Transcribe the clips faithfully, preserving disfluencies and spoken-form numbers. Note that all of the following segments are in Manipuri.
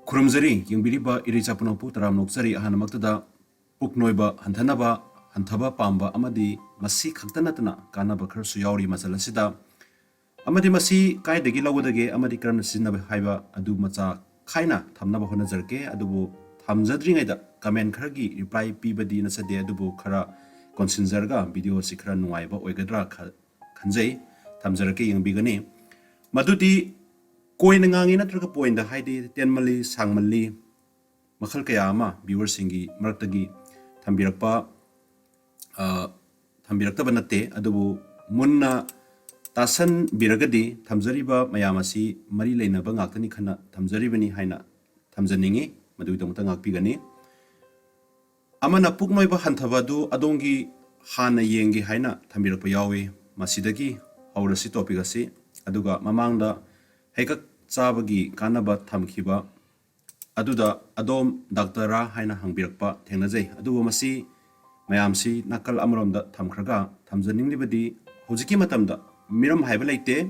ꯈꯨꯔꯨꯝꯖꯔꯤ, ꯌꯦꯡꯕꯤꯔꯤꯕ ꯏꯔꯩꯆꯥ ꯄꯨꯝꯅꯃꯛꯄꯨ ꯇꯔꯥꯝꯅ ꯑꯣꯛꯆꯔꯤ꯫ ꯑꯍꯥꯟꯕꯃꯛꯇꯗ ꯄꯨꯛ ꯅꯣꯏꯕ ꯍꯟꯊꯅꯕ, ꯍꯟꯊꯕ ꯄꯥꯝꯕ ꯑꯃꯗꯤ ꯃꯁꯤ ꯈꯛꯇ ꯅꯠꯇꯅ ꯀꯥꯟꯅꯕ ꯈꯔꯁꯨ ꯌꯥꯎꯔꯤ ꯃꯆꯜ ꯑꯁꯤꯗ꯫ ꯑꯃꯗꯤ ꯃꯁꯤ ꯀꯥꯏꯗꯒꯤ ꯂꯧꯒꯗꯒꯦ ꯑꯃꯗꯤ ꯀꯔꯝꯅ ꯁꯤꯖꯤꯟꯅꯕ ꯍꯥꯏꯕ ꯑꯗꯨ ꯃꯆꯥ ꯈꯥꯏꯅ ꯊꯝꯅꯕ ꯍꯣꯠꯅꯖꯔꯛꯀꯦ꯫ ꯑꯗꯨꯕꯨ ꯊꯝꯖꯗ꯭ꯔꯤꯉꯩꯗ comment ꯈꯔꯒꯤ reply ꯄꯤꯕꯗꯤ ꯅꯠꯆꯗꯦ, ꯑꯗꯨꯕꯨ ꯈꯔ ꯀꯣꯟꯁꯤꯟꯖꯔꯒ video ꯑꯁꯤ ꯈꯔ ꯅꯨꯡꯉꯥꯏꯕ ꯑꯣꯏꯒꯗ꯭ꯔꯥ ꯈ-, ꯈꯟꯖꯩ꯫ ꯊꯝꯖꯔꯛꯀꯦ, ꯌꯦꯡꯕꯤꯒꯅꯤ꯫ ꯃꯗꯨꯗꯤ ꯀꯣꯏꯅ ꯉꯥꯡꯉꯤ ꯅꯠꯇ꯭ꯔꯒ point ꯗ, ꯍꯥꯏꯗꯤ ꯇꯦꯟꯃꯜꯂꯤ, ꯁꯥꯡꯃꯜꯂꯤ, ꯃꯈꯜ ꯀꯌꯥ ꯑꯃ viewer ꯁꯤꯡꯒꯤ ꯃꯔꯛꯇꯒꯤ ꯊꯝꯕꯤꯔꯛꯄ, ꯑ, ꯊꯝꯕꯤꯔꯛꯇꯕ ꯅꯠꯇꯦ, ꯑꯗꯨꯕꯨ ꯃꯨꯟꯅ ꯇꯥꯁꯟꯕꯤꯔꯒꯗꯤ ꯊꯝꯖꯔꯤꯕ ꯃꯌꯥꯝ ꯑꯁꯤ ꯃꯔꯤ ꯂꯩꯅꯕ ꯉꯥꯛꯇꯅꯤ ꯈꯟꯅ ꯊꯝꯖꯔꯤꯕꯅꯤ ꯍꯥꯏꯅ ꯊꯝꯖꯅꯤꯡꯏ꯫ ꯃꯗꯨꯒꯤꯗꯃꯛꯇ ꯉꯥꯛꯄꯤꯒꯅꯤ꯫ ꯑꯃꯅ ꯄꯨꯛ ꯅꯣꯏꯕ ꯍꯟꯊꯕ ꯑꯗꯨ ꯑꯗꯣꯝꯒꯤ ꯍꯥꯟꯅ ꯌꯦꯡꯒꯦ ꯍꯥꯏꯅ ꯊꯝꯕꯤꯔꯛꯄ ꯌꯥꯎꯏ꯫ ꯃꯁꯤꯗꯒꯤ ꯍꯧꯔꯁꯤ topic ꯑꯁꯤ꯫ ꯑꯗꯨꯒ ꯃꯃꯥꯡꯗ ꯍꯩꯀꯛ ꯆꯥꯕꯒꯤ ꯀꯥꯟꯅꯕ ꯊꯝꯈꯤꯕ ꯑꯗꯨꯗ ꯑꯗꯣꯝ doctor ꯔꯥ ꯍꯥꯏꯅ ꯍꯪꯕꯤꯔꯛꯄ ꯊꯦꯡꯅꯖꯩ꯫ ꯑꯗꯨꯕꯨ ꯃꯁꯤ ꯃꯌꯥꯝꯁꯤ ꯅꯥꯀꯜ ꯑꯃꯔꯣꯝꯗ ꯊꯝꯈ꯭ꯔꯒ ꯊꯝꯖꯅꯤꯡꯂꯤꯕꯗꯤ, ꯍꯧꯖꯤꯛꯀꯤ ꯃꯇꯝꯗ ꯃꯤꯔꯝ ꯍꯥꯏꯕ ꯂꯩꯇꯦ,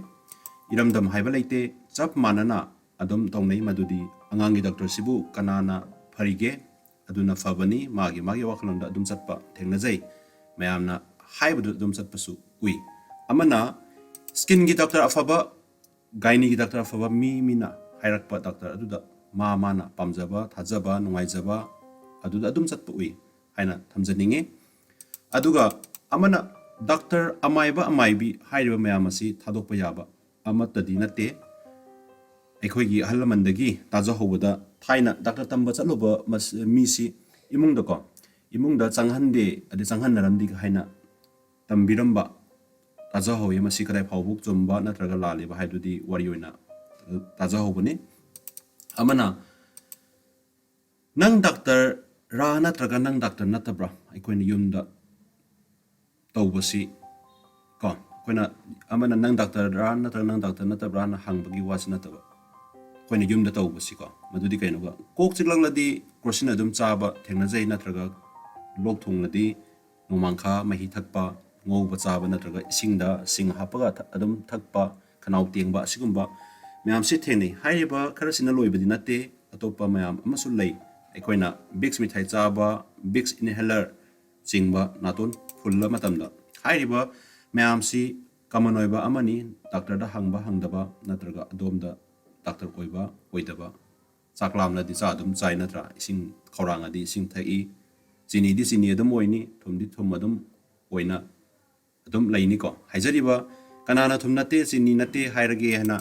ꯏꯔꯝꯗꯝ ꯍꯥꯏꯕ ꯂꯩꯇꯦ, ꯆꯞ ꯃꯥꯟꯅꯅ ꯑꯗꯨꯝ ꯇꯧꯅꯩ꯫ ꯃꯗꯨꯗꯤ ꯑꯉꯥꯡꯒꯤ doctor ꯁꯤꯕꯨ ꯀꯅꯥꯅ ꯐꯔꯤꯒꯦ? ꯑꯗꯨꯅ ꯐꯕꯅꯤ, ꯃꯥꯒꯤ ꯃꯥꯒꯤ ꯋꯥꯈꯜꯂꯣꯟꯗ ꯑꯗꯨꯝ ꯆꯠꯄ ꯊꯦꯡꯅꯖꯩ꯫ ꯃꯌꯥꯝꯅ ꯍꯥꯏꯕꯗꯨ ꯑꯗꯨꯝ ꯆꯠꯄꯁꯨ ꯎꯏ꯫ ꯑꯃꯅ skin ꯒꯤ doctor ꯑꯐꯕ, gynae ꯒꯤ doctor ꯑꯐꯕ, ꯃꯤ ꯃꯤꯅ ꯍꯥꯏꯔꯛꯄ doctor ꯑꯗꯨꯗ ꯃꯥ ꯃꯥꯅ ꯄꯥꯝꯖꯕ, ꯊꯥꯖꯕ, ꯅꯨꯡꯉꯥꯏꯖꯕ ꯑꯗꯨꯗ ꯑꯗꯨꯝ ꯆꯠꯄ ꯎꯏ ꯍꯥꯏꯅ ꯊꯝꯖꯅꯤꯡꯉꯤ꯫ ꯑꯗꯨꯒ ꯑꯃꯅ doctor ꯑꯃꯥꯏꯕ ꯑꯃꯥꯏꯕꯤ ꯍꯥꯏꯔꯤꯕ ꯃꯌꯥꯝ ꯑꯁꯤ ꯊꯥꯗꯣꯛꯄ ꯌꯥꯕ ꯑꯃꯠꯇꯗꯤ ꯅꯠꯇꯦ꯫ ꯑꯩꯈꯣꯏꯒꯤ ꯑꯍꯜ ꯂꯃꯟꯗꯒꯤ ꯇꯥꯖꯍꯧꯕꯗ, ꯊꯥꯏꯅ doctor ꯇꯝꯕ ꯆꯠꯂꯨꯕ ꯃꯁ-, ꯃꯤꯁꯤ ꯏꯃꯨꯡꯗꯀꯣ, ꯏꯃꯨꯡꯗ ꯆꯪꯍꯟꯗꯦ, ꯑꯗꯩ ꯆꯪꯍꯟꯅꯔꯝꯗꯦ ꯍꯥꯏꯅ ꯇꯝꯕꯤꯔꯝꯕ ꯇꯥꯖꯍꯧꯋꯤ꯫ ꯃꯁꯤ ꯀꯗꯥꯏ ꯐꯥꯎꯕ ꯆꯨꯝꯕ ꯅꯠꯇ꯭ꯔꯒ ꯂꯥꯜꯂꯤꯕ ꯍꯥꯏꯗꯨꯗꯤ ꯋꯥꯔꯤ ꯑꯣꯏꯅ ꯇꯥꯖꯍꯧꯕꯅꯤ꯫ ꯑꯃꯅ, "ꯅꯪ doctor ꯔꯥ ꯅꯠꯇ꯭ꯔꯒ ꯅꯪ doctor ꯅꯠꯇꯕ꯭ꯔꯥ?" ꯑꯩꯈꯣꯏꯅ ꯌꯨꯝꯗ ꯇꯧꯕꯁꯤ ꯀꯣ, ꯑꯩꯈꯣꯏꯅ, ꯑꯃꯅ "ꯅꯪ doctor ꯔꯥ ꯅꯠꯇ꯭ꯔꯒ ꯅꯪ doctor ꯅꯠꯇꯕ꯭ꯔꯥꯅ?" ꯍꯪꯕꯒꯤ ꯋꯥꯁꯤ ꯅꯠꯇꯕ, ꯑꯩꯈꯣꯏꯅ ꯌꯨꯝꯗ ꯇꯧꯕꯁꯤꯀꯣ, ꯃꯗꯨꯗꯤ ꯀꯩꯅꯣꯕ? ꯀꯣꯛ ꯆꯤꯛꯂꯛꯂꯗꯤ crocin ꯑꯗꯨꯝ ꯆꯥꯕ ꯊꯦꯡꯅꯖꯩ, ꯅꯠꯇ꯭ꯔꯒ ꯂꯣꯛ ꯊꯨꯡꯂꯗꯤ ꯅꯣꯡꯃꯥꯡꯈꯥ ꯃꯍꯤ ꯊꯛꯄ, ꯉꯧꯕ ꯆꯥꯕ, ꯅꯠꯇ꯭ꯔꯒ ꯏꯁꯤꯡꯗ ꯁꯤꯡ ꯍꯥꯞꯄꯒ ꯊ-, ꯑꯗꯨꯝ ꯊꯛꯄ, ꯈꯅꯥꯎ ꯇꯦꯡꯕ, ꯑꯁꯤꯒꯨꯝꯕ ꯃꯌꯥꯝꯁꯤ ꯊꯦꯡꯅꯩ꯫ ꯍꯥꯏꯔꯤꯕ ꯈꯔꯁꯤꯅ ꯂꯣꯏꯕꯗꯤ ꯅꯠꯇꯦ, ꯑꯇꯣꯞꯄ ꯃꯌꯥꯝ ꯑꯃꯁꯨ ꯂꯩ꯫ ꯑꯩꯈꯣꯏꯅ ꯕꯤꯛꯁ ꯃꯤꯊꯥꯏ ꯆꯥꯕ, ꯕꯤꯛꯁ ꯏꯟꯍꯦꯂꯔ ꯆꯤꯡꯕ ꯅꯥꯇꯣꯟ ꯐꯨꯜꯂ ꯃꯇꯝꯗ꯫ ꯍꯥꯏꯔꯤꯕ ꯃꯌꯥꯝꯁꯤ ꯀꯃꯟ ꯑꯣꯏꯕ ꯑꯃꯅꯤ꯫ ꯗꯥꯛꯇꯔꯗ ꯍꯪꯕ ꯍꯪꯗꯕ ꯅꯠꯇ꯭ꯔꯒ ꯑꯗꯣꯝꯗ ꯗꯥꯛꯇꯔ ꯑꯣꯏꯕ ꯑꯣꯏꯗꯕ꯫ ꯆꯥꯛ ꯂꯥꯝꯂꯗꯤ ꯆꯥ ꯑꯗꯨꯝ ꯆꯥꯏ ꯅꯠꯇ꯭ꯔꯥ? ꯏꯁꯤꯡ ꯈꯧꯔꯥꯡꯉꯗꯤ ꯏꯁꯤꯡ ꯊꯛꯏ꯫ ꯆꯤꯅꯤꯗꯤ ꯆꯤꯅꯤ ꯑꯗꯨꯝ ꯑꯣꯏꯅꯤ, ꯊꯨꯝꯗꯤ ꯊꯨꯝ ꯑꯗꯨꯝ ꯑꯣꯏꯅ ꯑꯗꯨꯝ ꯂꯩꯅꯤꯀꯣ꯫ ꯍꯥꯏꯖꯔꯤꯕ ꯀꯅꯥꯅ ꯊꯨꯝ ꯅꯠꯇꯦ, ꯆꯤꯅꯤ ꯅꯠꯇꯦ ꯍꯥꯏꯔꯒꯦ ꯍꯥꯏꯅ,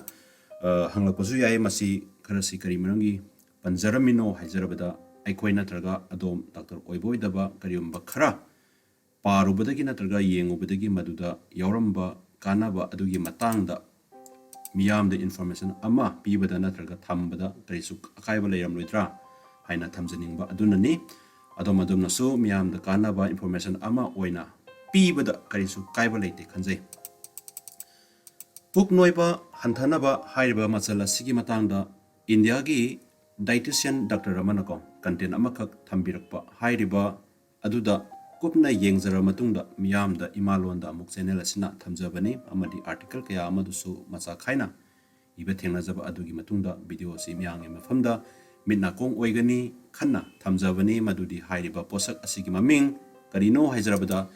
ꯑ, ꯍꯪꯂꯛꯄꯁꯨ ꯌꯥꯏ꯫ ꯃꯁꯤ ꯈꯔꯁꯤ ꯀꯔꯤ ꯃꯔꯝꯒꯤ ꯄꯟꯖꯔꯝꯃꯤꯅꯣ ꯍꯥꯏꯖꯔꯕꯗ, ꯑꯩꯈꯣꯏ ꯅꯠꯇ꯭ꯔꯒ ꯑꯗꯣꯝ ꯗꯥꯛꯇꯔ ꯑꯣꯏꯕ ꯑꯣꯏꯗꯕ ꯀꯔꯤꯒꯨꯝꯕ ꯈꯔ ꯄꯥꯔꯨꯕꯗꯒꯤ ꯅꯠꯇ꯭ꯔꯒ ꯌꯦꯡꯉꯨꯕꯗꯒꯤ ꯃꯗꯨꯗ ꯌꯥꯎꯔꯝꯕ ꯀꯥꯟꯅꯕ ꯑꯗꯨꯒꯤ ꯃꯇꯥꯡꯗ ꯃꯤꯌꯥꯝꯗ ꯏꯟꯐꯣꯔꯃꯦꯁꯟ ꯑꯃ ꯄꯤꯕꯗ ꯅꯠꯇ꯭ꯔꯒ ꯊꯝꯕꯗ ꯀꯔꯤꯁꯨ ꯑꯀꯥꯏꯕ ꯂꯩꯔꯝꯂꯣꯏꯗ꯭ꯔꯥ ꯍꯥꯏꯅ ꯊꯝꯖꯅꯤꯡꯕ ꯑꯗꯨꯅꯅꯤ꯫ ꯑꯗꯣꯝ ꯑꯗꯣꯝꯅꯁꯨ ꯃꯤꯌꯥꯝꯗ ꯀꯥꯟꯅꯕ ꯏꯟꯐꯣꯔꯃꯦꯁꯟ ꯑꯃ ꯑꯣꯏꯅ ꯄꯤꯕꯗ ꯀꯔꯤꯁꯨ ꯀꯥꯏꯕ ꯂꯩꯇꯦ ꯈꯟꯖꯩ꯫ ꯄꯨꯛ ꯅꯣꯏꯕ ꯍꯟꯊꯅꯕ ꯍꯥꯏꯔꯤꯕ ꯃꯆꯜ ꯑꯁꯤꯒꯤ ꯃꯇꯥꯡꯗ ꯏꯟꯗꯤꯌꯥꯒꯤ ꯗꯥꯏꯇꯤꯁꯤꯌꯟ ꯗꯥꯛꯇꯔ ꯑꯃꯅꯀꯣ ꯀꯟꯇꯦꯟ ꯑꯃꯈꯛ ꯊꯝꯕꯤꯔꯛꯄ꯫ ꯍꯥꯏꯔꯤꯕ ꯑꯗꯨꯗ ꯀꯨꯞꯅ ꯌꯦꯡꯖꯔꯕ ꯃꯇꯨꯡꯗ ꯃꯤꯌꯥꯝꯗ ꯏꯃꯥꯂꯣꯟꯗ ꯑꯃꯨꯛ ꯆꯦꯅꯦꯜ ꯑꯁꯤꯅ ꯊꯝꯖꯕꯅꯤ, ꯑꯃꯗꯤ ꯑꯥꯔꯇꯤꯀꯜ ꯀꯌꯥ ꯑꯃꯗꯨꯁꯨ ꯃꯆꯥ ꯈꯥꯏꯅ ꯏꯕ ꯊꯦꯡꯅꯖꯕ ꯑꯗꯨꯒꯤ ꯃꯇꯨꯡꯗ ꯚꯤꯗꯤꯑꯣ ꯑꯁꯤ ꯃꯤꯌꯥꯝꯒꯤ ꯃꯐꯝꯗ ꯃꯤꯠ ꯅꯥꯀꯣꯡ ꯑꯣꯏꯒꯅꯤ ꯈꯟꯅ ꯊꯝꯖꯕꯅꯤ꯫ ꯃꯗꯨꯗꯤ ꯍꯥꯏꯔꯤꯕ ꯄꯣꯠꯁꯛ ꯑꯁꯤꯒꯤ ꯃꯃꯤꯡ ꯀꯔꯤꯅꯣ ꯍꯥꯏꯖꯔꯕꯗ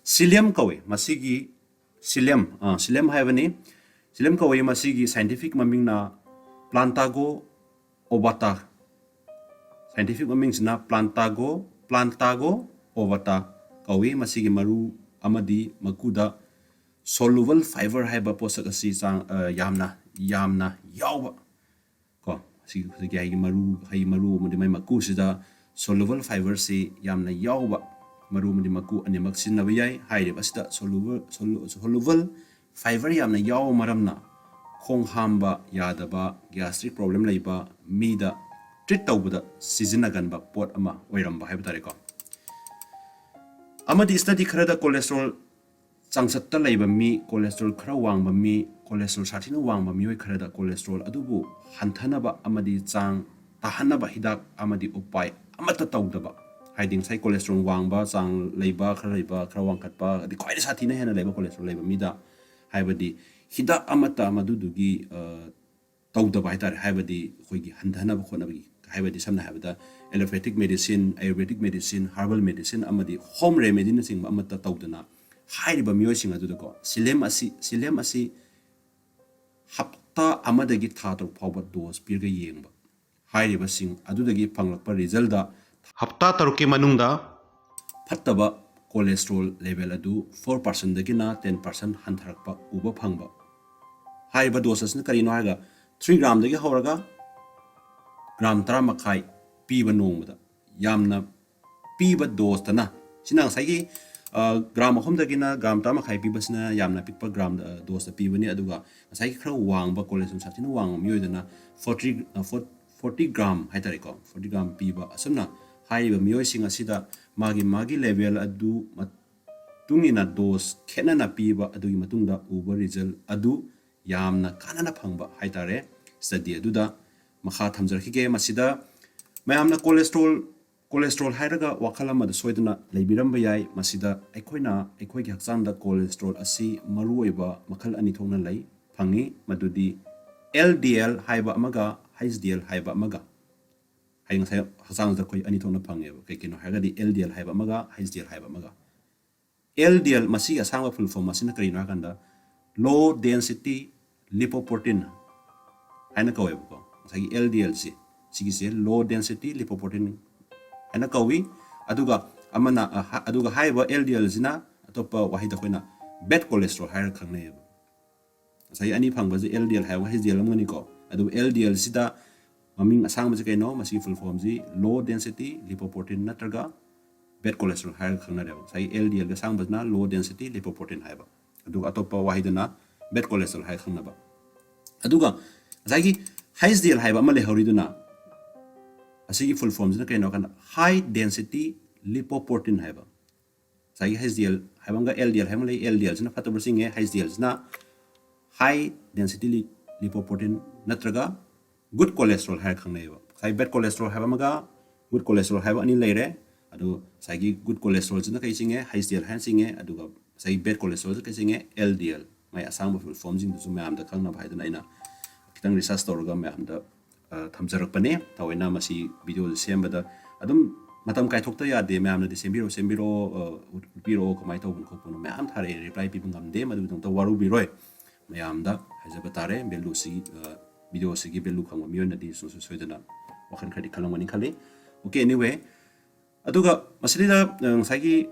ꯁꯤꯂꯤꯌꯝ ꯀꯧꯏ꯫ ꯃꯁꯤꯒꯤ ꯁꯤꯂꯤꯌꯝ, ꯑ, ꯁꯤꯂꯤꯌꯝ ꯍꯥꯏꯕꯅꯤ꯫ ꯁꯤꯂꯤꯌꯝ ꯀꯧꯏ꯫ ꯃꯁꯤꯒꯤ ꯁꯥꯏꯟꯇꯤꯐꯤꯛ ꯃꯃꯤꯡꯅ ꯄ꯭ꯂꯥꯟꯇꯥꯒꯣ ꯑꯣꯕꯥꯇꯥ꯫ ꯁꯥꯏꯟꯇꯤꯐꯤꯛ ꯃꯃꯤꯡꯁꯤꯅ ꯄ꯭ꯂꯥꯟꯇꯥꯒꯣ, ꯄ꯭ꯂꯥꯟꯇꯥꯒꯣ ꯑꯣꯕꯥꯇꯥ ꯀꯧꯏ꯫ ꯃꯁꯤꯒꯤ ꯃꯔꯨ ꯑꯃꯗꯤ ꯃꯀꯨꯗ ꯁꯣꯂꯨꯕꯜ ꯐꯥꯏꯕꯔ ꯍꯥꯏꯕ ꯄꯣꯠꯁꯛ ꯑꯁꯤ ꯆꯥꯡ, ꯑ, ꯌꯥꯝꯅ, ꯌꯥꯝꯅ ꯌꯥꯎꯕ ꯀꯣ꯫ ꯁꯤ-, ꯍꯧꯖꯤꯛꯀꯤ ꯍꯩꯒꯤ ꯃꯔꯨ, ꯍꯩ ꯃꯔꯨ ꯑꯃꯗꯤ ꯃꯥꯏ ꯃꯀꯨꯁꯤꯗ ꯁꯣꯂꯨꯕꯜ ꯐꯥꯏꯕꯔꯁꯤ ꯌꯥꯝꯅ ꯌꯥꯎꯕ, ꯃꯔꯨ ꯑꯃꯗꯤ ꯃꯀꯨ ꯑꯅꯤꯃꯛ ꯁꯤꯖꯤꯟꯅꯕ ꯌꯥꯏ꯫ ꯍꯥꯏꯔꯤꯕ ꯑꯁꯤꯗ ꯁꯣꯂꯨꯕꯜ, ꯁꯣꯂꯨ-, ꯁꯣꯂꯨꯕꯜ ꯐꯥꯏꯕꯔ ꯌꯥꯝꯅ ꯌꯥꯎꯕ ꯃꯔꯝꯅ ꯈꯣꯡ ꯍꯥꯝꯕ ꯌꯥꯗꯕ, ꯒ꯭ꯌꯥꯁꯇ꯭ꯔꯤꯛ ꯄ꯭ꯔꯣꯕ꯭ꯂꯦꯝ ꯂꯩꯕ ꯃꯤꯗ ꯇ꯭ꯔꯤꯠ ꯇꯧꯕꯗ ꯁꯤꯖꯤꯟꯅꯒꯟꯕ ꯄꯣꯠ ꯑꯃ ꯑꯣꯏꯔꯝꯕ ꯍꯥꯏꯕ ꯇꯥꯔꯦꯀꯣ꯫ ꯑꯃꯗꯤ ꯁ꯭ꯇꯗꯤ ꯈꯔꯗ ꯀꯣꯂꯦꯁꯇ꯭ꯔꯣꯜ ꯆꯥꯡꯆꯠꯇ ꯂꯩꯕ ꯃꯤ, ꯀꯣꯂꯦꯁꯇ꯭ꯔꯣꯜ ꯈꯔ ꯋꯥꯡꯕ ꯃꯤ, ꯀꯣꯂꯦꯁꯇ꯭ꯔꯣꯜ ꯁꯥꯊꯤꯅ ꯋꯥꯡꯕ ꯃꯤꯑꯣꯏ ꯈꯔꯗ ꯀꯣꯂꯦꯁꯇ꯭ꯔꯣꯜ ꯑꯗꯨꯕꯨ ꯍꯟꯊꯅꯕ ꯑꯃꯗꯤ ꯆꯥꯡ ꯇꯥꯍꯟꯅꯕ ꯍꯤꯗꯥꯛ ꯑꯃꯗꯤ ꯎꯄꯥꯏ ꯑꯃꯠꯇ ꯇꯧꯗꯕ, ꯍꯥꯏꯗꯤ ꯉꯁꯥꯏ ꯀꯣꯂꯦꯁꯇ꯭ꯔꯣꯜ ꯋꯥꯡꯕ ꯆꯥꯡ ꯂꯩꯕ, ꯈꯔ ꯂꯩꯕ, ꯈꯔ ꯋꯥꯡꯈꯠꯄ, ꯑꯗꯩ ꯈ꯭ꯋꯥꯏꯗꯒꯤ ꯁꯥꯊꯤꯅ ꯍꯦꯟꯅ ꯂꯩꯕ ꯀꯣꯂꯦꯁꯇ꯭ꯔꯣꯜ ꯂꯩꯕ ꯃꯤꯗ, ꯍꯥꯏꯕꯗꯤ ꯍꯤꯗꯥꯛ ꯑꯃꯠꯇ ꯃꯗꯨꯗꯨꯒꯤ, ꯑ, ꯇꯧꯗꯕ ꯍꯥꯏꯇꯥꯔꯦ, ꯍꯥꯏꯕꯗꯤ ꯑꯩꯈꯣꯏꯒꯤ ꯍꯟꯊꯅꯕ ꯍꯣꯠꯅꯕꯒꯤ, ꯍꯥꯏꯕꯗꯤ ꯁꯝꯅ ꯍꯥꯏꯔꯕꯗ allopathic medicine, Ayurvedic medicine, herbal medicine ꯑꯃꯗꯤ home remedy-ꯅꯆꯤꯡꯕ ꯑꯃꯠꯇ ꯇꯧꯗꯅ ꯍꯥꯏꯔꯤꯕ ꯃꯤꯑꯣꯏꯁꯤꯡ ꯑꯗꯨꯗꯀꯣ ꯁꯤꯂꯦꯝ ꯑꯁꯤ ꯁꯤꯂꯦꯝ ꯑꯁꯤ ꯍꯞꯇꯥ ꯑꯃꯗꯒꯤ ꯊꯥ ꯇꯔꯨꯛ ꯐꯥꯎꯕ dose ꯄꯤꯔꯒ ꯌꯦꯡꯕ꯫ ꯍꯥꯏꯔꯤꯕꯁꯤꯡ ꯑꯗꯨꯗꯒꯤ ꯐꯪꯂꯛꯄ result-ꯇ ꯍꯞꯇꯥ ꯇꯔꯨꯛꯀꯤ ꯃꯅꯨꯡꯗ ꯐꯠꯇꯕ cholesterol level ꯑꯗꯨ four percent-ꯗꯒꯤꯅ ten percent ꯍꯟꯊꯔꯛꯄ ꯎꯕ ꯐꯪꯕ꯫ ꯍꯥꯏꯔꯤꯕ dose ꯑꯁꯤꯅ ꯀꯔꯤꯅꯣ ꯍꯥꯏꯔꯒ three gram-ꯗꯒꯤ ꯍꯧꯔꯒ gram ꯇꯔꯥ ꯃꯈꯥꯏ ꯄꯤꯕ ꯅꯣꯡꯃꯗ꯫ ꯌꯥꯝꯅ ꯄꯤꯕ dose-ꯇꯅ, ꯁꯤꯅ ꯉꯁꯥꯏꯒꯤ, ꯑ, gram ꯑꯍꯨꯝꯗꯒꯤꯅ gram ꯇꯔꯥ ꯃꯈꯥꯏ ꯄꯤꯕꯁꯤꯅ ꯌꯥꯝꯅ ꯄꯤꯛꯄ gram, ꯑ, dose-ꯇ ꯄꯤꯕꯅꯤ꯫ ꯑꯗꯨꯒ ꯉꯁꯥꯏꯒꯤ ꯈꯔ ꯋꯥꯡꯕ, cholesterol ꯁꯥꯊꯤꯅ ꯋꯥꯡꯕ ꯃꯤꯑꯣꯏꯗꯅ forty, ꯑ, forty gram ꯍꯥꯏꯇꯥꯔꯦꯀꯣ, forty gram ꯄꯤꯕ꯫ ꯑꯁꯨꯝꯅ ꯍꯥꯏꯔꯤꯕ ꯃꯤꯑꯣꯏꯁꯤꯡ ꯑꯁꯤꯗ ꯃꯥꯒꯤ, ꯃꯥꯒꯤ level ꯑꯗꯨ ꯃꯇꯨꯡ ꯏꯟꯅ dose ꯈꯦꯠꯅꯅ ꯄꯤꯕ ꯑꯗꯨꯒꯤ ꯃꯇꯨꯡꯗ ꯎꯕ result ꯑꯗꯨ ꯌꯥꯝꯅ ꯀꯥꯟꯅꯅ ꯐꯪꯕ ꯍꯥꯏꯇꯥꯔꯦ꯫ Study ꯑꯗꯨꯗ ꯃꯈꯥ ꯊꯝꯖꯔꯛꯈꯤꯒꯦ꯫ ꯃꯁꯤꯗ ꯃꯌꯥꯝꯅ cholesterol, cholesterol ꯍꯥꯏꯔꯒ ꯋꯥꯈꯜ ꯑꯃꯗ ꯁꯣꯏꯗꯅ ꯂꯩꯕꯤꯔꯝꯕ ꯌꯥꯏ꯫ ꯃꯁꯤꯗ ꯑꯩꯈꯣꯏꯅ ꯑꯩꯈꯣꯏꯒꯤ ꯍꯛꯆꯥꯡꯗ cholesterol ꯑꯁꯤ ꯃꯔꯨꯑꯣꯏꯕ ꯃꯈꯜ ꯑꯅꯤ ꯊꯣꯛꯅ ꯂꯩ, ꯐꯪꯉꯤ꯫ ꯃꯗꯨꯗꯤ L D L ꯍꯥꯏꯕ ꯑꯃꯒ H D L ꯍꯥꯏꯕ ꯑꯃꯒ꯫ ꯍꯥꯏꯗꯤ ꯉꯁꯥꯏ ꯍꯛꯆꯥꯡꯁꯤꯗ ꯑꯩꯈꯣꯏ ꯑꯅꯤ ꯊꯣꯛꯅ ꯐꯪꯉꯦꯕ꯫ ꯀꯩ ꯀꯩꯅꯣ ꯍꯥꯏꯔꯒꯗꯤ L D L ꯍꯥꯏꯕ ꯑꯃꯒ H D L ꯍꯥꯏꯕ ꯑꯃꯒ꯫ L D L, ꯃꯁꯤꯒꯤ ꯑꯁꯥꯡꯕ full form ꯑꯁꯤꯅ ꯀꯔꯤꯅꯣ ꯍꯥꯏꯀꯥꯟꯗ low density lipoprotein ꯍꯥꯏꯅ ꯀꯧꯋꯦꯕꯀꯣ꯫ ꯉꯁꯥꯏꯒꯤ L D L ꯁꯤ, ꯁꯤꯒꯤꯁꯦ low density lipoprotein ꯍꯥꯏꯅ ꯀꯧꯏ꯫ ꯑꯗꯨꯒ ꯑꯃꯅ, ꯑ, ꯍ-, ꯑꯗꯨꯒ ꯍꯥꯏꯔꯤꯕ L D L ꯁꯤꯅ ꯑꯇꯣꯞꯄ ꯋꯥꯍꯩꯗ ꯑꯩꯈꯣꯏꯅ bad cholesterol ꯍꯥꯏꯔꯒ ꯈꯪꯅꯩꯌꯦꯕ꯫ ꯉꯁꯥꯏꯒꯤ ꯑꯅꯤ ꯐꯪꯕꯁꯦ L D L ꯍꯥꯏꯕ H D L ꯑꯃꯅꯤꯀꯣ꯫ ꯑꯗꯨꯕꯨ L D L ꯁꯤꯗ ꯃꯃꯤꯡ ꯑꯁꯥꯡꯕꯁꯤ ꯀꯩꯅꯣ? ꯃꯁꯤꯒꯤ full form ꯁꯤ low density lipoprotein ꯅꯠꯇ꯭ꯔꯒ bad cholesterol ꯍꯥꯏꯔꯒ ꯈꯪꯅꯔꯦꯕ꯫ ꯉꯁꯥꯏꯒꯤ L D L ꯒꯤ ꯑꯁꯥꯡꯕꯁꯤꯅ low density lipoprotein ꯍꯥꯏꯕ, ꯑꯗꯨꯒ ꯑꯇꯣꯞꯄ ꯋꯥꯍꯩꯗꯨꯅ bad cholesterol ꯍꯥꯏꯔꯒ ꯈꯪꯅꯕ꯫ ꯑꯗꯨꯒ ꯉꯁꯥꯏꯒꯤ H D L ꯍꯥꯏꯕ ꯑꯃ ꯂꯩꯍꯧꯔꯤꯗꯨꯅ, ꯑꯁꯤꯒꯤ full form ꯁꯤꯅ ꯀꯩꯅꯣ ꯍꯥꯏ ꯀꯥꯟꯗ high density lipoprotein ꯍꯥꯏꯕ꯫ ꯉꯁꯥꯏꯒꯤ H D L ꯍꯥꯏꯕ ꯑꯃꯒ L D L ꯍꯥꯏꯕ ꯑꯃ ꯂꯩ꯫ L D L ꯁꯤꯅ ꯐꯠꯇꯕ ꯆꯤꯡꯉꯦ, H D L ꯁꯤꯅ high density li-, lipoprotein ꯅꯠꯇ꯭ꯔꯒ good cholesterol ꯍꯥꯏꯔꯒ ꯈꯪꯅꯩꯌꯦꯕ꯫ ꯉꯁꯥꯏ bad cholesterol ꯍꯥꯏꯕ ꯑꯃꯒ good cholesterol ꯍꯥꯏꯕ ꯑꯅꯤ ꯂꯩꯔꯦ꯫ ꯑꯗꯨ ꯉꯁꯥꯏꯒꯤ good cholesterol ꯁꯤꯅ ꯀꯩ ꯆꯤꯡꯉꯦ? H D L ꯍꯥꯏꯅ ꯆꯤꯡꯉꯦ꯫ ꯑꯗꯨꯒ ꯉꯁꯥꯏꯒꯤ bad cholesterol ꯁꯤ ꯀꯩ ꯆꯤꯡꯉꯦ? L D L꯫ ꯃꯥꯏ ꯑꯁꯥꯡꯕ full form ꯁꯤꯡꯗꯨꯁꯨ ꯃꯌꯥꯝꯗ ꯈꯪꯅꯕ ꯍꯥꯏꯗꯅ ꯑꯩꯅ ꯈꯤꯇꯪ research ꯇꯧꯔꯒ ꯃꯌꯥꯝꯗ ꯊꯝꯖꯔꯛꯄꯅꯦ꯫ ꯊꯑꯣꯏꯅ ꯃꯁꯤ videoꯁꯦ ꯁꯦꯝꯕꯗ ꯑꯗꯨꯝ ꯃꯇꯝ ꯀꯥꯏꯊꯣꯛꯇ ꯌꯥꯗꯦ꯫ ꯃꯌꯥꯝꯅꯗꯤ ꯁꯦꯝꯕꯤꯔꯛꯑꯣ, ꯁꯦꯝꯕꯤꯔꯛꯑꯣ, ꯎꯠꯄꯤꯔꯛꯑꯣ, ꯀꯃꯥꯏꯅ ꯇꯧꯕꯅꯣ ꯈꯣꯠꯄꯅꯣ ꯃꯌꯥꯝ ꯊꯥꯔꯛꯑꯦ, reply ꯄꯤꯕ ꯉꯝꯗꯦ꯫ ꯃꯗꯨꯒꯤꯗꯃꯛꯇ ꯋꯥꯔꯧꯕꯤꯔꯣꯏ꯫ ꯃꯌꯥꯝꯗ ꯍꯥꯏꯖꯕ ꯇꯥꯔꯦ꯫ Valueꯁꯤ, videoꯁꯤꯒꯤ value ꯈꯪꯕ ꯃꯤꯑꯣꯏꯅꯗꯤ ꯁꯨꯡꯁꯣꯏ ꯁꯣꯏꯗꯅ ꯋꯥꯈꯜ ꯈꯔꯗꯤ ꯈꯜꯂꯝꯒꯅꯤ ꯈꯜꯂꯤ꯫ Okay, anyway, ꯑꯗꯨꯒ ꯃꯁꯤꯗ ꯉꯁꯥꯏꯒꯤ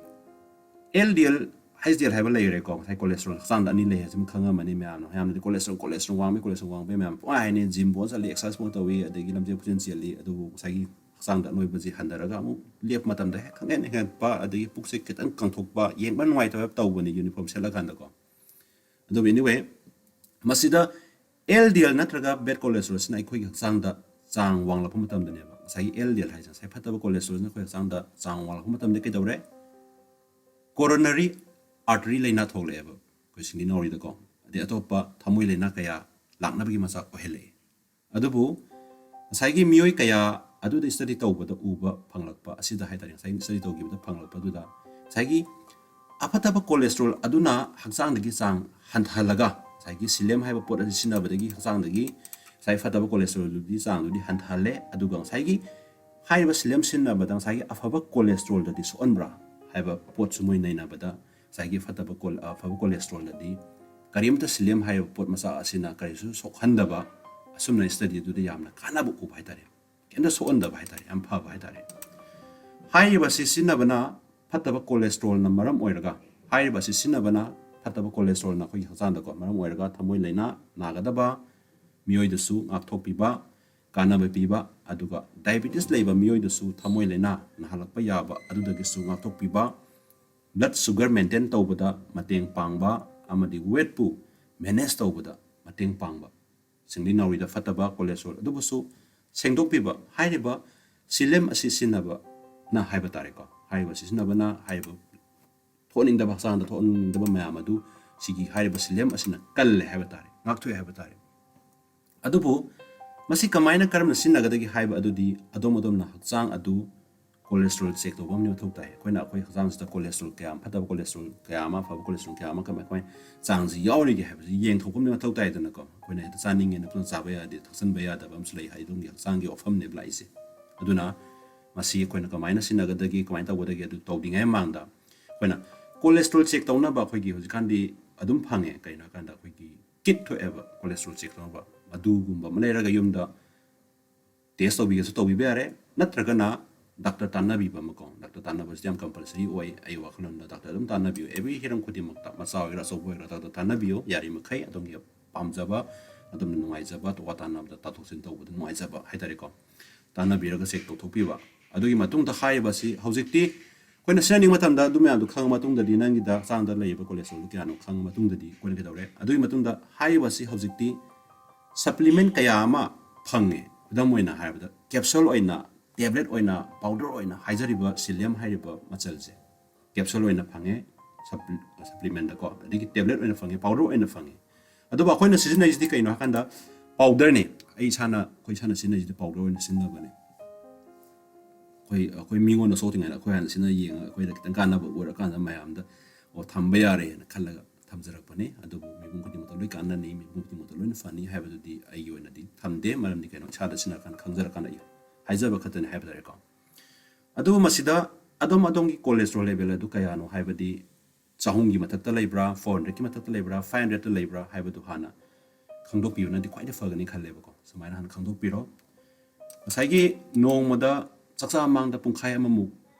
LDL, HDL ꯍꯥꯏꯕ ꯂꯩꯔꯦꯀꯣ꯫ ꯉꯁꯥꯏ cholesterol ꯍꯛꯆꯥꯡꯗ ꯑꯅꯤ ꯂꯩ ꯍꯥꯏꯁꯤꯃ ꯈꯪꯉꯝꯃꯅꯤ ꯃꯌꯥꯝꯅ꯫ ꯃꯌꯥꯝꯅꯗꯤ cholesterol, cholesterol ꯋꯥꯡꯕꯩ, cholesterol ꯋꯥꯡꯕꯩ ꯃꯌꯥꯝ ꯄꯨꯡꯍꯥꯏ ꯍꯥꯏꯅꯩ꯫ Gym ꯕꯣꯜ ꯆꯠꯂꯤ, exercise ꯕꯣꯜ ꯇꯧꯏ, ꯑꯗꯒꯤ ꯂꯝꯖꯦꯜ ꯈꯨꯆꯦꯟ ꯆꯦꯜꯂꯤ, ꯑꯗꯨꯕꯨ ꯉꯁꯥꯏꯒꯤ ꯍꯛꯆꯥꯡꯗ ꯑꯅꯣꯏꯕꯁꯤ ꯍꯟꯊꯔꯒ ꯑꯃꯨꯛ ꯂꯦꯞꯄ ꯃꯇꯝꯗ ꯍꯦꯛ ꯈꯪꯍꯦꯟ ꯍꯦꯟꯒꯠꯄ, ꯑꯗꯒꯤ ꯄꯨꯛꯁꯦ ꯈꯤꯇꯪ ꯀꯪꯊꯣꯛꯄ, ꯌꯦꯡꯕ ꯅꯨꯡꯉꯥꯏꯇꯕ ꯇꯧꯕꯅꯤ uniform ꯁꯦꯠꯂꯀꯥꯟꯗꯀꯣ꯫ ꯑꯗꯨꯕꯨ anyway, ꯃꯁꯤꯗ LDL ꯅꯠꯇ꯭ꯔꯒ bad cholesterolꯁꯤꯅ ꯑꯩꯈꯣꯏꯒꯤ ꯍꯛꯆꯥꯡꯗ ꯆꯥꯡ ꯋꯥꯡꯂꯛꯄ ꯃꯇꯝꯗꯅꯦꯕ, ꯉꯁꯥꯏꯒꯤ LDL ꯍꯥꯏꯁꯦ, ꯉꯁꯥꯏ ꯐꯠꯇꯕ cholesterolꯁꯤꯅ ꯑꯩꯈꯣꯏ ꯍꯛꯆꯥꯡꯗ ꯆꯥꯡ ꯋꯥꯡꯂꯛꯄ ꯃꯇꯝꯗ ꯀꯩꯗꯧꯔꯦ? Coronary artery ꯂꯥꯏꯅꯥ ꯊꯣꯛꯂꯛꯑꯦꯕ ꯑꯩꯈꯣꯏ ꯁꯤꯡꯂꯤ ꯅꯥꯎꯔꯤꯗꯀꯣ꯫ ꯑꯗꯩ ꯑꯇꯣꯞꯄ ꯊꯃꯣꯏ ꯂꯥꯏꯅꯥ ꯀꯌꯥ ꯂꯥꯛꯅꯕꯒꯤ ꯃꯆꯥꯛ ꯑꯣꯏꯍꯜꯂꯛꯑꯦ꯫ ꯑꯗꯨꯕꯨ ꯉꯁꯥꯏꯒꯤ ꯃꯤꯑꯣꯏ ꯀꯌꯥ ꯑꯗꯨꯗ study ꯇꯧꯕꯗ ꯎꯕ ꯐꯪꯂꯛꯄ ꯑꯁꯤꯗ ꯍꯥꯏꯇꯥꯔꯦ, ꯉꯁꯥꯏ study ꯇꯧꯈꯤꯕꯗ ꯐꯪꯂꯛꯄ ꯑꯗꯨꯗ ꯉꯁꯥꯏꯒꯤ ꯑꯐꯠꯇꯕ cholesterol ꯑꯗꯨꯅ ꯍꯛꯆꯥꯡꯗꯒꯤ ꯆꯥꯡ ꯍꯟꯊꯍꯜꯂꯒ, ꯉꯁꯥꯏꯒꯤ psyllium ꯍꯥꯏꯕ ꯄꯣꯠ ꯑꯁꯤ ꯁꯤꯖꯤꯟꯅꯕꯗꯒꯤ ꯍꯛꯆꯥꯡꯗꯒꯤ ꯉꯁꯥꯏ ꯐꯠꯇꯕ cholesterolꯗꯨꯒꯤ ꯆꯥꯡꯗꯨꯗꯤ ꯍꯟꯊꯍꯜꯂꯦ꯫ ꯑꯗꯨꯒ ꯉꯁꯥꯏꯒꯤ ꯍꯥꯏꯔꯤꯕ psyllium ꯁꯤꯖꯤꯟꯅꯕꯗ ꯉꯁꯥꯏꯒꯤ ꯑꯐꯕ cholesterolꯗꯗꯤ ꯁꯣꯛꯍꯟꯕ꯭ꯔꯥ ꯍꯥꯏꯕ ꯄꯣꯠꯁꯨ ꯃꯣꯏ ꯅꯩꯅꯕꯗ ꯉꯁꯥꯏꯒꯤ ꯐꯠꯇꯕ ꯀꯣ-, ꯑꯐꯕ cholesterolꯗꯗꯤ ꯀꯔꯤꯝꯇ psyllium ꯍꯥꯏꯔꯤꯕ ꯄꯣꯠ ꯃꯆꯥꯛ ꯑꯁꯤꯅ ꯀꯔꯤꯁꯨ ꯁꯣꯛꯍꯟꯗꯕ, ꯑꯁꯨꯝꯅ study ꯑꯗꯨꯗ ꯌꯥꯝꯅ ꯀꯥꯟꯅꯕ ꯎꯕ ꯍꯥꯏꯇꯥꯔꯦ꯫ ꯀꯩꯝꯇ ꯁꯣꯛꯍꯟꯗꯕ ꯍꯥꯏꯇꯥꯔꯦ, ꯌꯥꯝ ꯐꯕ ꯍꯥꯏꯇꯥꯔꯦ꯫ ꯍꯥꯏꯔꯤꯕ ꯑꯁꯤ ꯁꯤꯖꯤꯟꯅꯕꯅ ꯐꯠꯇꯕ cholesterolꯅ ꯃꯔꯝ ꯑꯣꯏꯔꯒ, ꯍꯥꯏꯔꯤꯕ ꯑꯁꯤ ꯁꯤꯖꯤꯟꯅꯕꯅ ꯐꯠꯇꯕ cholesterolꯅ ꯑꯩꯈꯣꯏꯒꯤ ꯍꯛꯆꯥꯡꯗꯀꯣ ꯃꯔꯝ ꯑꯣꯏꯔꯒ ꯊꯃꯣꯏ ꯂꯥꯏꯅꯥ ꯅꯥꯒꯗꯕ ꯃꯤꯑꯣꯏꯗꯁꯨ ꯉꯥꯛꯊꯣꯛꯄꯤꯕ, ꯀꯥꯟꯅꯕ ꯄꯤꯕ, ꯑꯗꯨꯒ diabetes ꯂꯩꯕ ꯃꯤꯑꯣꯏꯗꯁꯨ ꯊꯃꯣꯏ ꯂꯥꯏꯅꯥ ꯅꯥꯍꯜꯂꯛꯄ ꯌꯥꯕ ꯑꯗꯨꯗꯒꯤꯁꯨ ꯉꯥꯛꯊꯣꯛꯄꯤꯕ, blood sugar maintain ꯇꯧꯕꯗ ꯃꯇꯦꯡ ꯄꯥꯡꯕ ꯑꯃꯗꯤ weightꯄꯨ manage ꯇꯧꯕꯗ ꯃꯇꯦꯡ ꯄꯥꯡꯕ꯫ ꯁꯤꯡꯂꯤ ꯅꯥꯎꯔꯤꯗ ꯐꯠꯇꯕ cholesterol ꯑꯗꯨꯕꯨꯁꯨ ꯁꯦꯡꯗꯣꯛꯄꯤꯕ꯫ ꯍꯥꯏꯔꯤꯕ psyllium ꯑꯁꯤ ꯁꯤꯖꯤꯟꯅꯕꯅ ꯍꯥꯏꯕ ꯇꯥꯔꯦꯀꯣ, ꯍꯥꯏꯔꯤꯕ ꯁꯤꯖꯤꯟꯅꯕꯅ ꯍꯥꯏꯔꯤꯕ ꯊꯣꯛꯍꯟꯅꯤꯡꯗꯕ, ꯍꯛꯆꯥꯡꯗ ꯊꯣꯛꯍꯟꯅꯤꯡꯗꯕ ꯃꯌꯥꯝ ꯑꯗꯨ ꯁꯤꯒꯤ ꯍꯥꯏꯔꯤꯕ psyllium ꯑꯁꯤꯅ ꯀꯜꯂꯦ ꯍꯥꯏꯕ ꯇꯥꯔꯦ, ꯉꯥꯛꯊꯣꯛꯑꯦ ꯍꯥꯏꯕ ꯇꯥꯔꯦ꯫ ꯑꯗꯨꯕꯨ ꯃꯁꯤ ꯀꯃꯥꯏꯅ, ꯀꯔꯝꯅ ꯁꯤꯖꯤꯟꯅꯒꯗꯒꯦ ꯍꯥꯏꯕ ꯑꯗꯨꯗꯤ ꯑꯗꯣꯝ ꯑꯗꯣꯝꯅ ꯍꯛꯆꯥꯡ ꯑꯗꯨ cholesterol check ꯇꯧꯕ ꯑꯃꯗꯤ ꯃꯊꯧ ꯇꯥꯏ꯫ ꯑꯩꯈꯣꯏꯅ ꯑꯩꯈꯣꯏ ꯍꯛꯆꯥꯡꯁꯤꯗ cholesterol ꯀꯌꯥ ꯑꯃ, ꯐꯠꯇꯕ cholesterol ꯀꯌꯥ ꯑꯃ, ꯑꯐꯕ cholesterol ꯀꯌꯥ ꯑꯃ ꯀꯃꯥꯏ ꯀꯃꯥꯏ ꯆꯥꯡꯁꯤ ꯌꯥꯎꯔꯤꯒꯦ ꯍꯥꯏꯕꯁꯤ ꯌꯦꯡꯊꯣꯛꯄ ꯑꯃꯗꯤ ꯃꯊꯧ ꯇꯥꯏꯗꯅꯀꯣ꯫ ꯑꯩꯈꯣꯏꯅ ꯍꯦꯛꯇ ꯆꯥꯅꯤꯡꯉꯦꯅ ꯄꯨꯡꯆꯥ ꯆꯥꯕ ꯌꯥꯗꯦ, ꯊꯛꯆꯟꯕ ꯌꯥꯗꯕ ꯑꯃꯁꯨ ꯂꯩ ꯍꯥꯏꯗꯣꯝꯒꯤ ꯍꯛꯆꯥꯡꯒꯤ ꯋꯥꯐꯝꯅꯦꯕ ꯂꯥꯛꯏꯁꯦ꯫ ꯑꯗꯨꯅ ꯃꯁꯤ ꯑꯩꯈꯣꯏꯅ ꯀꯃꯥꯏꯅ ꯁꯤꯖꯤꯟꯅꯒꯗꯒꯦ, ꯀꯃꯥꯏꯅ ꯇꯧꯒꯗꯒꯦ, ꯑꯗꯨ ꯇꯧꯗ꯭ꯔꯤꯉꯩ ꯃꯃꯥꯡꯗ ꯑꯩꯈꯣꯏꯅ cholesterol check ꯇꯧꯅꯕ ꯑꯩꯈꯣꯏꯒꯤ ꯍꯧꯖꯤꯛꯀꯥꯟꯗꯤ ꯑꯗꯨꯝ ꯐꯪꯉꯦ꯫ ꯀꯩꯅꯣ ꯍꯥꯏꯀꯥꯟꯗ ꯑꯩꯈꯣꯏꯒꯤ kit ꯊꯣꯛꯑꯦꯕ cholesterol check ꯇꯧꯅꯕ, ꯑꯗꯨꯒꯨꯝꯕ ꯑꯃ ꯂꯩꯔꯒ ꯌꯨꯝꯗ test ꯇꯧꯕꯤꯒꯦꯁꯨ ꯇꯧꯕꯤꯕ ꯌꯥꯔꯦ, ꯅꯠꯇ꯭ꯔꯒꯅ doctor ꯇꯥꯟꯅꯕꯤꯕ ꯑꯃꯀꯣ꯫ Doctor ꯇꯥꯟꯅꯕꯁꯤꯗꯤ ꯌꯥꯝ compulsory ꯑꯣꯏ꯫ ꯑꯩ ꯋꯥꯈꯜꯂꯣꯟꯗ doctor ꯑꯗꯨꯝ ꯇꯥꯟꯅꯕꯤꯌꯨ, every ꯍꯤꯔꯝ ꯈꯨꯗꯤꯡꯃꯛꯇ, ꯃꯆꯥ ꯑꯣꯏꯒꯦꯔꯥ ꯑꯆꯧꯕ ꯑꯣꯏꯒꯦꯔꯥ, doctor ꯇꯥꯟꯅꯕꯤꯌꯨ꯫ ꯌꯥꯔꯤꯃꯈꯩ ꯑꯗꯣꯝꯒꯤ ꯄꯥꯝꯖꯕ, ꯑꯗꯣꯝꯅ ꯅꯨꯡꯉꯥꯏꯖꯕ, ꯋꯥ ꯇꯥꯟꯅꯕꯗ ꯇꯥꯊꯣꯛ ꯇꯥꯁꯤꯟ ꯇꯧꯕꯗ ꯅꯨꯡꯉꯥꯏꯖꯕ ꯍꯥꯏꯇꯥꯔꯦꯀꯣ, ꯇꯥꯟꯅꯕꯤꯔꯒ check ꯇꯧꯊꯣꯛꯄꯤꯕ꯫ ꯑꯗꯨꯒꯤ ꯃꯇꯨꯡꯗ ꯍꯥꯏꯔꯤꯕꯁꯤ ꯍꯧꯖꯤꯛꯇꯤ ꯑꯩꯈꯣꯏꯅ ꯁꯤꯖꯤꯟꯅꯅꯤꯡꯕ ꯃꯇꯝꯗ ꯑꯗꯨ ꯃꯌꯥꯝꯗꯣ ꯈꯪꯉ ꯃꯇꯨꯡꯗꯗꯤ ꯅꯪꯒꯤꯗ ꯍꯛꯆꯥꯡꯗ ꯂꯩꯔꯤꯕ cholesterol ꯀꯌꯥꯅꯣ ꯈꯪꯉ ꯃꯇꯨꯡꯗꯗꯤ ꯑꯩꯈꯣꯏꯅ ꯀꯩꯗꯧꯔꯦ? ꯑꯗꯨꯒꯤ ꯃꯇꯨꯡꯗ ꯍꯥꯏꯔꯤꯕꯁꯤ ꯍꯧꯖꯤꯛꯇꯤ supplement ꯀꯌꯥ ꯑꯃ ꯐꯪꯉꯦ꯫ ꯈꯨꯗꯝ ꯑꯣꯏꯅ ꯍꯥꯏꯔꯕꯗ, capsule ꯑꯣꯏꯅ, tablet ꯑꯣꯏꯅ, powder ꯑꯣꯏꯅ ꯍꯥꯏꯖꯔꯤꯕ psyllium ꯍꯥꯏꯔꯤꯕ ꯃꯆꯜꯁꯦ, capsule ꯑꯣꯏꯅ ꯐꯪꯉꯦ, supplementꯗꯀꯣ, ꯑꯗꯒꯤ tablet ꯑꯣꯏꯅ ꯐꯪꯉꯦ, powder ꯑꯣꯏꯅ ꯐꯪꯉꯦ꯫ ꯑꯗꯨꯕꯨ ꯑꯩꯈꯣꯏꯅ ꯁꯤꯖꯤꯟꯅꯔꯤꯁꯤꯗꯤ ꯀꯩꯅꯣ ꯍꯥꯏꯀꯥꯟꯗ powderꯅꯦ꯫ ꯑꯩ ꯏꯁꯥꯅ, ꯑꯩꯈꯣꯏ ꯏꯁꯥꯅ ꯁꯤꯖꯤꯟꯅꯔꯤꯁꯤꯗꯤ powder ꯑꯣꯏꯅ ꯁꯤꯖꯤꯟꯅꯕꯅꯦ꯫ ꯑꯩꯈꯣꯏ, ꯑꯩꯈꯣꯏ ꯃꯤꯉꯣꯟꯗ ꯁꯣꯛꯇ꯭ꯔꯤꯉꯩꯗ ꯑꯩꯈꯣꯏ ꯍꯥꯟꯅ ꯁꯤꯖꯤꯟꯅ ꯌꯦꯡꯉꯒ ꯑꯩꯈꯣꯏꯗ ꯈꯤꯇꯪ ꯀꯥꯟꯅꯕ ꯑꯣꯏꯔꯀꯥꯟꯗ ꯃꯌꯥꯝꯗ, "ꯑꯣ, ꯊꯝꯕ ꯌꯥꯔꯦꯅ" ꯈꯜꯂꯒ ꯊꯝꯖꯔꯛꯄꯅꯤ꯫ ꯑꯗꯨꯕꯨ ꯃꯤꯄꯨꯝ ꯈꯨꯗꯤꯡꯃꯛꯇ ꯂꯣꯏ ꯀꯥꯟꯅꯅꯤ, ꯃꯤꯄꯨꯝ ꯈꯨꯗꯤꯡꯃꯛꯇ ꯂꯣꯏꯅ ꯐꯅꯤ ꯍꯥꯏꯕꯗꯨꯗꯤ ꯑꯩꯒꯤ ꯑꯣꯏꯅꯗꯤ ꯊꯝꯗꯦ꯫ ꯃꯔꯝꯗꯤ ꯀꯩꯅꯣ, ꯏꯁꯥꯗ ꯁꯤꯖꯤꯟꯅꯔꯀꯥꯟꯗ ꯈꯪꯖꯔꯀꯥꯟꯗ ꯑꯩ ꯍꯥꯏꯖꯕ ꯈꯛꯇꯅꯤ ꯍꯥꯏꯕ ꯇꯥꯔꯦꯀꯣ꯫ ꯑꯗꯨꯕꯨ ꯃꯁꯤꯗ ꯑꯗꯣꯝ ꯑꯗꯣꯝꯒꯤ cholesterol level ꯑꯗꯨ ꯀꯌꯥꯅꯣ ꯍꯥꯏꯕꯗꯤ ꯆꯍꯨꯝꯒꯤ ꯃꯊꯛꯇ ꯂꯩꯕ꯭ꯔꯥ, four hundredꯀꯤ ꯃꯊꯛꯇ ꯂꯩꯕ꯭ꯔꯥ, five hundredꯇ ꯂꯩꯕ꯭ꯔꯥ ꯍꯥꯏꯕꯗꯨ ꯍꯥꯟꯅ ꯈꯪꯗꯣꯛꯄꯤꯕꯅꯗꯤ ꯈ꯭ꯋꯥꯏꯗꯒꯤ ꯐꯒꯅꯤ ꯈꯜꯂꯦꯕꯀꯣ꯫ ꯁꯨꯃꯥꯏꯅ ꯍꯥꯟꯅ ꯈꯪꯗꯣꯛꯄꯤꯔꯣ꯫ ꯉꯁꯥꯏꯒꯤ ꯅꯣꯡꯃꯗ ꯆꯥꯛꯆꯥ ꯃꯃꯥꯡꯗ ꯄꯨꯡꯈꯥꯏ ꯑꯃꯃꯨꯛ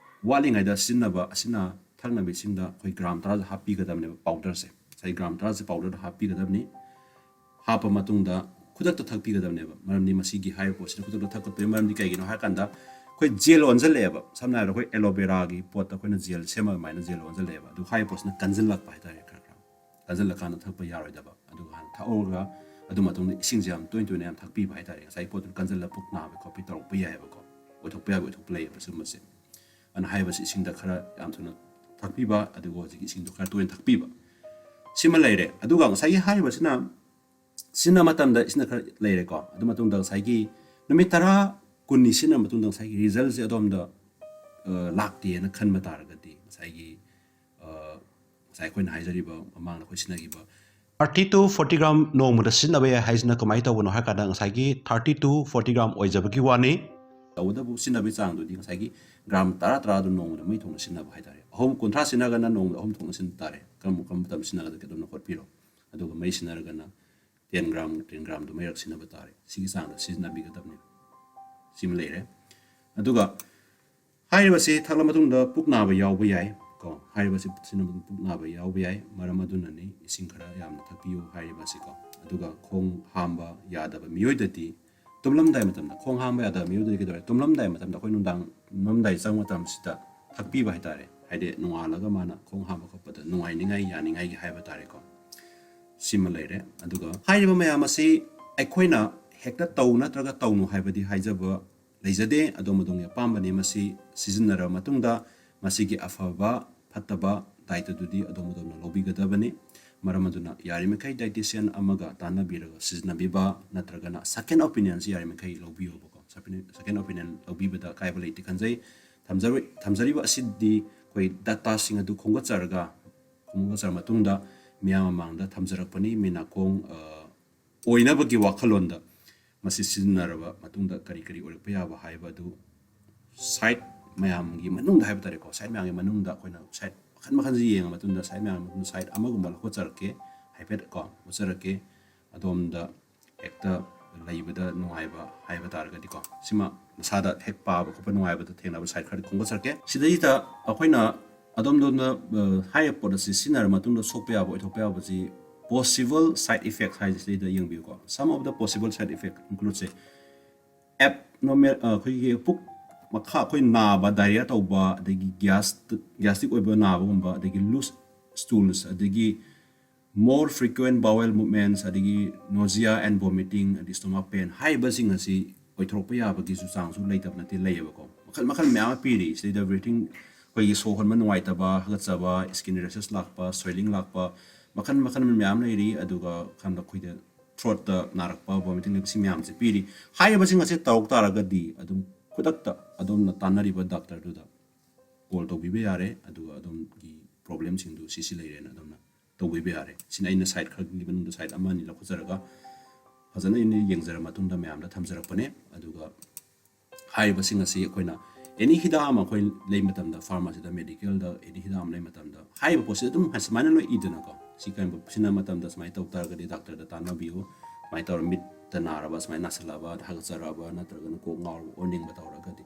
ꯋꯥꯠꯂꯤꯉꯩꯗ ꯁꯤꯖꯤꯟꯅꯕ ꯑꯁꯤꯅ ꯊꯛꯅꯕ ꯏꯁꯤꯡꯗ ꯑꯩꯈꯣꯏ gram ꯇꯔꯥꯁꯦ ꯍꯥꯞꯄꯤꯒꯗꯕꯅꯦꯕ, powderꯁꯦ꯫ ꯉꯁꯥꯏ gram ꯇꯔꯥꯁꯦ powderꯗ ꯍꯥꯞꯄꯤꯒꯗꯕꯅꯤ꯫ ꯍꯥꯞꯄ ꯃꯇꯨꯡꯗ ꯈꯨꯗꯛꯇ ꯊꯛꯄꯤꯒꯗꯕꯅꯦꯕ꯫ ꯃꯔꯝꯗꯤ ꯃꯁꯤꯒꯤ ꯍꯥꯏꯔꯤꯕ ꯄꯣꯠꯁꯤꯅ ꯈꯨꯗꯛꯇ ꯊꯛꯀꯗꯣꯏ ꯃꯔꯝꯗꯤ ꯀꯩꯒꯤꯅꯣ ꯍꯥꯏꯔꯀꯥꯟꯗ ꯑꯩꯈꯣꯏ gel ꯑꯣꯟꯁꯤꯜꯂꯛꯑꯦꯕ꯫ ꯁꯝꯅ ꯍꯥꯏꯔꯕꯗ ꯑꯩꯈꯣꯏ aloe veraꯒꯤ ꯄꯣꯠꯇ ꯑꯩꯈꯣꯏꯅ gel ꯁꯦꯝꯃꯒ ꯑꯗꯨꯃꯥꯏꯅ gel ꯑꯣꯟꯁꯤꯜꯂꯛꯑꯦꯕ꯫ ꯑꯗꯨ ꯍꯥꯏꯔꯤꯕ ꯄꯣꯠꯁꯤꯅ ꯀꯟꯁꯤꯜꯂꯛꯄ ꯍꯥꯏꯇꯥꯔꯦ, ꯈꯔ ꯈꯔ ꯀꯟꯁꯤꯜꯂꯀꯥꯟꯗ ꯊꯛꯄ ꯌꯥꯔꯣꯏꯗꯕ꯫ ꯑꯗꯨꯒ ꯍꯥꯟꯅ ꯊꯛꯍꯧꯔꯒ ꯑꯗꯨ ꯃꯇꯨꯡꯗ ꯏꯁꯤꯡꯁꯦ ꯌꯥꯝ ꯇꯣꯏ ꯇꯣꯏꯅ ꯌꯥꯝ ꯊꯛꯄꯤꯕ ꯍꯥꯏꯇꯥꯔꯦ꯫ ꯉꯁꯥꯏꯒꯤ ꯄꯣꯠꯇꯨꯅ ꯀꯟꯁꯤꯜꯂ ꯄꯨꯛ ꯅꯥꯕ ꯈꯣꯠꯄꯤ ꯇꯧꯔꯛꯄ ꯌꯥꯏꯑꯕꯀꯣ, ꯑꯣꯏꯊꯣꯛꯄ ꯌꯥꯕ ꯑꯣꯏꯊꯣꯛꯄ ꯂꯩꯌꯦꯕ ꯁꯤꯒꯨꯝꯕꯁꯦ꯫ ꯑꯗꯨꯅ ꯍꯥꯏꯔꯤꯕꯁꯤ ꯏꯁꯤꯡꯗ ꯈꯔ ꯌꯥꯝ ꯊꯨꯅ ꯊꯛꯄꯤꯕ, ꯑꯗꯨꯒ ꯍꯧꯖꯤꯛꯀꯤ ꯏꯁꯤꯡꯗꯣ ꯈꯔ ꯇꯣꯏꯅ ꯊꯛꯄꯤꯕ꯫ ꯁꯤꯃ ꯂꯩꯔꯦ꯫ ꯑꯗꯨꯒ ꯉꯁꯥꯏꯒꯤ ꯍꯥꯏꯔꯤꯕꯁꯤꯅ ꯁꯤꯖꯤꯟꯅ ꯃꯇꯝꯗ ꯁꯤꯅ ꯈꯔ ꯂꯩꯔꯦꯀꯣ꯫ ꯑꯗꯨ ꯃꯇꯨꯡꯗ ꯉꯁꯥꯏꯒꯤ ꯅꯨꯃꯤꯠ ꯇꯔꯥ, ꯀꯨꯟꯅꯤ ꯁꯤꯖꯤꯟꯅ ꯃꯇꯨꯡꯗ ꯉꯁꯥꯏꯒꯤ resultꯁꯦ ꯑꯗꯣꯝꯗ ꯂꯥꯛꯇꯦꯅ ꯈꯟꯕ ꯇꯥꯔꯒꯗꯤ ꯉꯁꯥꯏꯒꯤ ꯉꯁꯥꯏ ꯑꯩꯈꯣꯏꯅ ꯍꯥꯏꯖꯔꯤꯕ ꯃꯃꯥꯡꯗ ꯑꯩꯈꯣꯏ ꯁꯤꯖꯤꯟꯅꯈꯤꯕ thirty to forty gram ꯅꯣꯡꯃꯗ ꯁꯤꯖꯤꯟꯅꯕ ꯌꯥꯏ ꯍꯥꯏꯁꯤꯅ ꯀꯃꯥꯏꯅ ꯇꯧꯕꯅꯣ ꯍꯥꯏ ꯀꯥꯟꯗ ꯉꯁꯥꯏꯒꯤ thirty to forty gram ꯑꯣꯏꯖꯕꯒꯤ ꯋꯥꯅꯤ꯫ ꯇꯧꯕꯇꯕꯨ ꯁꯤꯖꯤꯟꯅꯕꯒꯤ ꯆꯥꯡꯗꯨꯗꯤ ꯉꯁꯥꯏꯒꯤ ꯒ꯭ꯔꯥꯝ ꯇꯔꯥ ꯇꯔꯥꯗꯨ ꯅꯣꯡꯃꯗ ꯃꯩ ꯊꯣꯛꯅ ꯁꯤꯖꯤꯟꯅꯕ ꯍꯥꯏꯇꯥꯔꯦ꯫ ꯑꯍꯨꯝ ꯀꯨꯟꯊ꯭ꯔꯥ ꯁꯤꯖꯤꯟꯅꯔꯒꯅ ꯅꯣꯡꯃꯗ ꯑꯍꯨꯝ ꯊꯣꯛꯅ ꯁꯤꯖꯤꯟꯅ ꯇꯥꯔꯦ꯫ ꯀꯔꯝꯕ ꯀꯔꯝꯕ ꯃꯇꯝ ꯁꯤꯖꯤꯟꯅꯒꯗꯒꯦ ꯑꯗꯨꯝꯅ ꯍꯣꯠꯄꯤꯔꯣ꯫ ꯑꯗꯨꯒ ꯃꯩ ꯁꯤꯖꯤꯟꯅꯔꯒꯅ ten gram ten gramꯗꯨ ꯃꯩꯔꯛ ꯁꯤꯖꯤꯟꯅꯕ ꯇꯥꯔꯦ꯫ ꯁꯤꯒꯤ ꯆꯥꯡꯗ ꯁꯤꯖꯤꯟꯅꯕꯤꯒꯗꯕꯅꯦꯕ꯫ ꯁꯤꯃ ꯂꯩꯔꯦ꯫ ꯑꯗꯨꯒ ꯍꯥꯏꯔꯤꯕꯁꯤ ꯊꯛꯂ ꯃꯇꯨꯡꯗ ꯄꯨꯛ ꯅꯥꯕ ꯌꯥꯎꯕ ꯌꯥꯏ ꯀꯣ꯫ ꯍꯥꯏꯔꯤꯕꯁꯤ ꯁꯤꯖꯤꯟꯅꯕ ꯃꯇꯨꯡꯗ ꯄꯨꯛ ꯅꯥꯕ ꯌꯥꯎꯕ ꯌꯥꯏ꯫ ꯃꯔꯝ ꯑꯗꯨꯅꯅꯤ ꯏꯁꯤꯡ ꯈꯔ ꯌꯥꯝꯅ ꯊꯛꯄꯤꯌꯨ ꯍꯥꯏꯔꯤꯕꯁꯤ ꯀꯣ꯫ ꯑꯗꯨꯒ ꯈꯣꯡ ꯍꯥꯝꯕ ꯌꯥꯗꯕ ꯃꯤꯑꯣꯏꯗꯗꯤ ꯇꯨꯝꯂꯝꯗꯥꯏ ꯃꯇꯝꯗ, ꯈꯣꯡ ꯍꯥꯝꯕ ꯌꯥꯗꯕ ꯃꯤꯑꯣꯏꯗꯗꯤ ꯀꯩꯗꯧꯔꯦ? ꯇꯨꯝꯂꯝꯗꯥꯏ ꯃꯇꯝꯗ ꯑꯩꯈꯣꯏ ꯅꯨꯡꯗꯥꯡ ꯇꯨꯝꯂꯝꯗꯥꯏ ꯆꯪꯕ ꯃꯇꯝꯁꯤꯗ ꯊꯛꯄꯤꯕ ꯍꯥꯏꯇꯥꯔꯦ꯫ ꯍꯥꯏꯗꯤ ꯅꯣꯡꯉꯥꯜꯂꯒ ꯃꯥꯅ ꯈꯣꯡ ꯍꯥꯝꯕ ꯈꯣꯠꯄꯗ ꯅꯨꯡꯉꯥꯏꯅꯤꯡꯉꯥꯏ, ꯌꯥꯅꯤꯡꯉꯥꯏꯒꯤ ꯍꯥꯏꯕ ꯇꯥꯔꯦꯀꯣ꯫ ꯁꯤꯃ ꯂꯩꯔꯦ꯫ ꯑꯗꯨꯒ ꯍꯥꯏꯔꯤꯕ ꯃꯌꯥꯝ ꯑꯁꯤ ꯑꯩꯈꯣꯏꯅ ꯍꯦꯛꯇ ꯇꯧ ꯅꯠꯇ꯭ꯔꯒ ꯇꯧꯅꯨ ꯍꯥꯏꯕꯗꯤ ꯍꯥꯏꯖꯕ ꯂꯩꯖꯗꯦ꯫ ꯑꯗꯣꯝ ꯑꯗꯣꯝꯒꯤ ꯑꯄꯥꯝꯕꯅꯤ꯫ ꯃꯁꯤ ꯁꯤꯖꯤꯟꯅꯔꯕ ꯃꯇꯨꯡꯗ ꯃꯁꯤꯒꯤ ꯑꯐꯕ ꯐꯠꯇꯕ ꯗꯥꯏꯇꯗꯨꯗꯤ ꯑꯗꯣꯝ ꯑꯗꯣꯝꯅ ꯂꯧꯕꯤꯒꯗꯕꯅꯤ꯫ ꯃꯔꯝ ꯑꯗꯨꯅ ꯌꯥꯔꯤꯃꯈꯩ dietitian ꯑꯃꯒ ꯇꯥꯟꯅꯕꯤꯔꯒ ꯁꯤꯖꯤꯟꯅꯕꯤꯕ ꯅꯠꯇ꯭ꯔꯒꯅ second opinionꯁꯤ ꯌꯥꯔꯤꯃꯈꯩ ꯂꯧꯕꯤꯌꯣꯕꯀꯣ꯫ Second opinion ꯂꯧꯕꯤꯕꯗ ꯑꯀꯥꯏꯕ ꯂꯩꯇꯦ ꯈꯟꯖꯩ꯫ ꯊꯝꯖꯔꯣꯏ-, ꯊꯝꯖꯔꯤꯕ ꯑꯁꯤꯗꯤ ꯑꯩꯈꯣꯏ dataꯁꯤꯡ ꯑꯗꯨ ꯈꯣꯝꯒꯠꯆꯔꯒ, ꯈꯣꯝꯒꯠꯆꯔ ꯃꯇꯨꯡꯗ ꯃꯤꯌꯥꯝ ꯃꯃꯥꯡꯗ ꯊꯝꯖꯔꯛꯄꯅꯤ꯫ ꯃꯤ ꯅꯥꯀꯣꯡ, ꯑ, ꯑꯣꯏꯅꯕꯒꯤ ꯋꯥꯈꯜꯂꯣꯟꯗ ꯃꯁꯤ ꯁꯤꯖꯤꯟꯅꯔꯕ ꯃꯇꯨꯡꯗ ꯀꯔꯤ ꯀꯔꯤ ꯑꯣꯏꯔꯛꯄ ꯌꯥꯕ ꯍꯥꯏꯕ ꯑꯗꯨ side ꯃꯌꯥꯝꯒꯤ ꯃꯅꯨꯡꯗ ꯍꯥꯏꯕ ꯇꯥꯔꯦꯀꯣ, side ꯃꯌꯥꯝꯒꯤ ꯃꯅꯨꯡꯗ ꯑꯩꯈꯣꯏꯅ side ꯃꯈꯜ ꯃꯈꯜꯁꯤ ꯌꯦꯡꯉ ꯃꯇꯨꯡꯗ side ꯃꯌꯥꯝꯒꯤ ꯃꯅꯨꯡꯗ side ꯑꯃꯒꯨꯝꯕ ꯂꯧꯈꯠꯆꯔꯛꯀꯦ, ꯍꯥꯏꯐꯦꯠ ꯀꯣ ꯎꯠꯆꯔꯛꯀꯦ꯫ ꯑꯗꯣꯝꯗ ꯍꯦꯛꯇ ꯂꯩꯕꯗ ꯅꯨꯡꯉꯥꯏꯕ ꯍꯥꯏꯕ ꯇꯥꯔꯒꯗꯤꯀꯣ, ꯁꯤꯃ ꯅꯁꯥꯗ ꯍꯦꯛ ꯄꯥꯕ ꯈꯣꯠꯄ ꯅꯨꯡꯉꯥꯏꯕꯗ ꯊꯦꯡꯅꯕ side ꯈꯔꯗꯤ ꯈꯣꯝꯒꯠꯆꯔꯛꯀꯦ꯫ ꯁꯤꯗꯩꯁꯤꯗ ꯑꯩꯈꯣꯏꯅ ꯑꯗꯣꯝꯗꯣꯝꯅ, ꯑ, ꯍꯥꯏꯔꯤꯕ ꯄꯣꯠ ꯑꯁꯤ ꯁꯤꯖꯤꯟꯅꯔ ꯃꯇꯨꯡꯗ ꯁꯣꯛꯄ ꯌꯥꯕ, ꯑꯣꯏꯊꯣꯛꯄ ꯌꯥꯕꯁꯤ possible side effect ꯍꯥꯏꯁꯤꯗꯩꯗ ꯌꯦꯡꯕꯤꯌꯨꯀꯣ꯫ Some of the possible side effect includeꯁꯦ abnormal, ꯑ, ꯑꯩꯈꯣꯏꯒꯤ ꯄꯨꯛ ꯃꯈꯥ ꯑꯩꯈꯣꯏ ꯅꯥꯕ, diarrhea ꯇꯧꯕ, ꯑꯗꯒꯤ gas, gastric ꯑꯣꯏꯕ ꯅꯥꯕꯒꯨꯝꯕ, ꯑꯗꯒꯤ loose stools, ꯑꯗꯒꯤ more frequent bowel movements, ꯑꯗꯒꯤ nausea and vomiting, ꯑꯗꯒꯤ stomach pain ꯍꯥꯏꯔꯤꯕꯁꯤꯡ ꯑꯁꯤ ꯑꯣꯏꯊꯣꯔꯛꯄ ꯌꯥꯕꯒꯤꯁꯨ ꯆꯥꯡꯁꯨ ꯂꯩꯇꯕ ꯅꯠꯇꯦ, ꯂꯩꯌꯦꯕꯀꯣ꯫ ꯃꯈꯜ ꯃꯈꯜ ꯃꯌꯥꯝ ꯑꯃ ꯄꯤꯔꯤ꯫ ꯁꯤꯗꯩꯗ breathing, ꯑꯩꯈꯣꯏꯒꯤ ꯁꯣꯔ ꯍꯣꯟꯕ ꯅꯨꯡꯉꯥꯏꯇꯕ, ꯍꯥꯒꯠꯆꯕ, skin rashes ꯂꯥꯛꯄ, swelling ꯂꯥꯛꯄ, ꯃꯈꯜ ꯃꯈꯜ ꯃꯌꯥꯝ ꯂꯩꯔꯤ꯫ ꯑꯗꯨꯒ ꯈꯪꯗ ꯑꯩꯈꯣꯏꯗ throatꯇ ꯅꯥꯔꯛꯄ, vomiting ꯂꯩꯕ, ꯁꯤ ꯃꯌꯥꯝꯁꯦ ꯄꯤꯔꯤ꯫ ꯍꯥꯏꯔꯤꯕꯁꯤꯡ ꯑꯁꯤ ꯇꯧꯔꯛ ꯇꯥꯔꯒꯗꯤ ꯑꯗꯨꯝ ꯈꯨꯗꯛꯇ ꯑꯗꯣꯝꯅ ꯇꯥꯟꯅꯔꯤꯕ ꯗꯥꯛꯇꯔꯗꯨꯗ ꯀꯣꯜ ꯇꯧꯕꯤꯕ ꯌꯥꯔꯦ꯫ ꯑꯗꯨꯒ ꯑꯗꯣꯝꯒꯤ ꯄ꯭ꯔꯣꯕ꯭ꯂꯦꯝꯁꯤꯡꯗꯨ ꯁꯤ ꯁꯤ ꯂꯩꯔꯦꯅ ꯑꯗꯣꯝꯅ ꯇꯧꯕꯤꯕ ꯌꯥꯔꯦ꯫ ꯁꯤꯅ ꯑꯩꯅ ꯁꯥꯏꯠ ꯈꯔꯒꯤ ꯃꯅꯨꯡꯗ ꯁꯥꯏꯠ ꯑꯃ ꯑꯅꯤ ꯂꯧꯈꯠꯆꯔꯒ ꯐꯖꯅ ꯑꯩꯅ ꯌꯦꯡꯖꯔ ꯃꯇꯨꯡꯗ ꯃꯌꯥꯝꯗ ꯊꯝꯖꯔꯛꯄꯅꯦ꯫ ꯑꯗꯨꯒ ꯍꯥꯏꯔꯤꯕꯁꯤꯡ ꯑꯁꯤ ꯑꯩꯈꯣꯏꯅ ꯑꯦꯅꯤ ꯍꯤꯗꯥꯛ ꯑꯃ ꯑꯩꯈꯣꯏ ꯂꯩ ꯃꯇꯝꯗ, ꯐꯥꯔꯃꯥꯁꯤꯗ, ꯃꯦꯗꯤꯀꯦꯜꯗ ꯑꯦꯅꯤ ꯍꯤꯗꯥꯛ ꯑꯃ ꯂꯩ ꯃꯇꯝꯗ ꯍꯥꯏꯔꯤꯕ ꯄꯣꯠꯁꯤ ꯑꯗꯨꯝ ꯁꯨꯃꯥꯏꯅ ꯂꯣꯏ ꯏꯗꯅꯀꯣ꯫ ꯁꯤ ꯀꯔꯤꯒꯨꯝꯕ ꯁꯤꯖꯤꯟꯅꯕ ꯃꯇꯝꯗ ꯁꯨꯃꯥꯏꯅ ꯇꯧ ꯇꯥꯔꯒꯗꯤ ꯗꯥꯛꯇꯔꯗ ꯇꯥꯟꯅꯕꯤꯌꯨ꯫ ꯁꯨꯃꯥꯏꯅ ꯇꯧꯔ ꯃꯤꯠꯇ ꯅꯥꯔꯕ, ꯁꯨꯃꯥꯏꯅ ꯅꯥꯁꯤꯜꯂꯛꯑꯕ, ꯍꯥꯒꯠꯆꯔꯛꯑꯕ, ꯅꯠꯇ꯭ꯔꯒꯅ ꯀꯣꯛ ꯉꯥꯎꯔꯕ, ꯑꯣꯅꯤꯡꯕ ꯇꯧꯔꯒꯗꯤ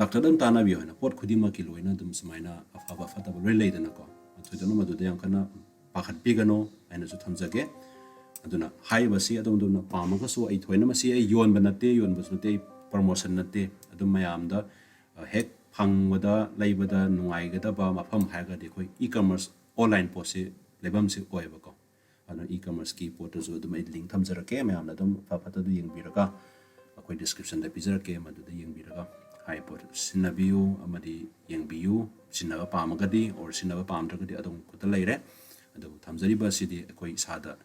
ꯗꯥꯛꯇꯔꯗ ꯑꯗꯨꯝ ꯇꯥꯟꯅꯕꯤꯌꯨ ꯍꯥꯏꯅ ꯄꯣꯠ ꯈꯨꯗꯤꯡꯃꯛꯀꯤ ꯂꯣꯏꯅ ꯑꯗꯨꯝ ꯁꯨꯃꯥꯏꯅ ꯑꯐꯕ ꯐꯠꯇꯕ ꯂꯣꯏ ꯂꯩꯗꯅꯀꯣ꯫ ꯊꯣꯏꯗꯣꯛꯅ ꯃꯗꯨꯗ ꯌꯥꯝ ꯀꯟꯅ ꯄꯥꯈꯠꯄꯤꯒꯅꯨ ꯍꯥꯏꯅꯁꯨ ꯊꯝꯖꯒꯦ꯫ ꯑꯗꯨꯅ ꯍꯥꯏꯔꯤꯕꯁꯤ ꯑꯗꯣꯝ ꯑꯗꯣꯝꯅ ꯄꯥꯝꯃꯒꯁꯨ, ꯑꯩ ꯊꯣꯏꯅ ꯃꯁꯤ ꯑꯩ ꯌꯣꯟꯕ ꯅꯠꯇꯦ, ꯌꯣꯟꯕꯁꯨ ꯅꯠꯇꯦ, ꯑꯩ ꯄ꯭ꯔꯃꯣꯁꯟ ꯅꯠꯇꯦ꯫ ꯑꯗꯨꯝ ꯃꯌꯥꯝꯗ, ꯑ, ꯍꯦꯛ ꯐꯪꯕꯗ ꯂꯩꯕꯗ ꯅꯨꯡꯉꯥꯏꯒꯗꯕ ꯃꯐꯝ ꯍꯥꯏꯔꯒꯗꯤ ꯑꯩꯈꯣꯏ ꯏ ꯀꯃꯔꯁ ꯑꯣꯟꯂꯥꯏꯟ ꯄꯣꯠꯁꯤ ꯂꯩꯐꯝꯁꯤ ꯑꯣꯏꯌꯦꯕꯀꯣ꯫ ꯑꯗꯨꯅ ꯏ ꯀꯃꯔꯁꯀꯤ ꯄꯣꯠꯇꯨꯁꯨ ꯑꯗꯨꯝ ꯑꯩ ꯂꯤꯡ ꯊꯝꯖꯔꯛꯀꯦ, ꯃꯌꯥꯝꯅ ꯑꯗꯨꯝ ꯐ ꯐꯠꯇꯗꯨ ꯌꯦꯡꯕꯤꯔꯒ, ꯑꯩꯈꯣꯏ ꯗꯤꯁꯀ꯭ꯔꯤꯞꯁꯟꯗ ꯄꯤꯖꯔꯛꯀꯦ, ꯃꯗꯨꯗ ꯌꯦꯡꯕꯤꯔꯒ ꯍꯥꯏꯔꯤꯕ ꯄꯣꯠꯇꯨ ꯁꯤꯖꯤꯟꯅꯕꯤꯌꯨ ꯑꯃꯗꯤ ꯌꯦꯡꯕꯤꯌꯨ꯫ ꯁꯤꯖꯤꯟꯅꯕ ꯄꯥꯝꯃꯒꯗꯤ or ꯁꯤꯖꯤꯟꯅꯕ ꯄꯥꯝꯗ꯭ꯔꯒꯗꯤ ꯑꯗꯣꯝ ꯈꯨꯠꯇ ꯂꯩꯔꯦ꯫ ꯑꯗꯨꯕꯨ ꯊꯝꯖꯔꯤꯕ ꯑꯁꯤꯗꯤ ꯑꯩꯈꯣꯏ ꯏꯁꯥꯗ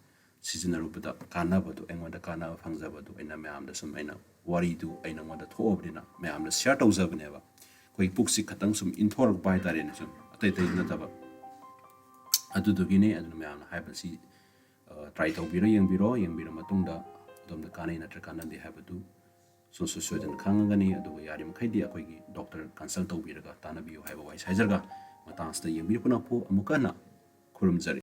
ꯁꯤꯖꯤꯟꯅꯔꯨꯕꯗ ꯀꯥꯟꯅꯕꯗꯨ, ꯑꯩꯉꯣꯟꯗ ꯀꯥꯟꯅꯕ ꯐꯪꯖꯕꯗꯨ ꯑꯩꯅ ꯃꯌꯥꯝꯗ ꯁꯨꯝ, ꯑꯩꯅ ꯋꯥꯔꯤꯗꯨ ꯑꯩ ꯅꯉꯣꯟꯗ ꯊꯣꯛꯑꯕꯅꯤꯅ ꯃꯌꯥꯝꯗ ꯁꯤꯌꯔ ꯇꯧꯖꯕꯅꯦꯕ꯫ ꯑꯩꯈꯣꯏ ꯄꯨꯛꯁꯤ ꯈꯇꯪ ꯁꯨꯝ ꯏꯟꯊꯣꯔꯛꯄ ꯍꯥꯏꯇꯥꯔꯦꯅꯦ, ꯁꯨꯝ ꯑꯇꯩ ꯑꯇꯩ ꯅꯠꯇꯕ꯫ ꯑꯗꯨꯗꯨꯒꯤꯅꯦ꯫ ꯑꯗꯨꯅ ꯃꯌꯥꯝꯅ ꯍꯥꯏꯕꯁꯤ, ꯑ, ꯇ꯭ꯔꯥꯏ ꯇꯧꯕꯤꯔꯣ, ꯌꯦꯡꯕꯤꯔꯣ꯫ ꯌꯦꯡꯕꯤꯔ ꯃꯇꯨꯡꯗ ꯑꯗꯣꯝꯗ ꯀꯥꯟꯅꯩ ꯅꯠꯇ꯭ꯔ ꯀꯥꯟꯅꯗꯦ ꯍꯥꯏꯕꯗꯨ ꯁꯨꯡꯁꯣꯏ ꯁꯣꯏꯗꯅ ꯈꯪꯉꯒꯅꯤ꯫ ꯑꯗꯨꯒ ꯌꯥꯔꯤꯃꯈꯩꯗꯤ ꯑꯩꯈꯣꯏꯒꯤ ꯗꯣꯛꯇꯔ ꯀꯟꯁꯜ ꯇꯧꯕꯤꯔꯒ ꯇꯥꯟꯅꯕꯤꯌꯨ ꯍꯥꯏꯕ ꯋꯥꯍꯩ ꯍꯥꯏꯖꯔꯒ ꯃꯇꯥꯡꯁꯤꯗ ꯌꯦꯡꯕꯤꯔꯛꯄꯅ ꯐꯨ-, ꯑꯃꯨꯛꯀ ꯍꯟꯅ ꯈꯨꯔꯨꯝꯖꯔꯤ꯫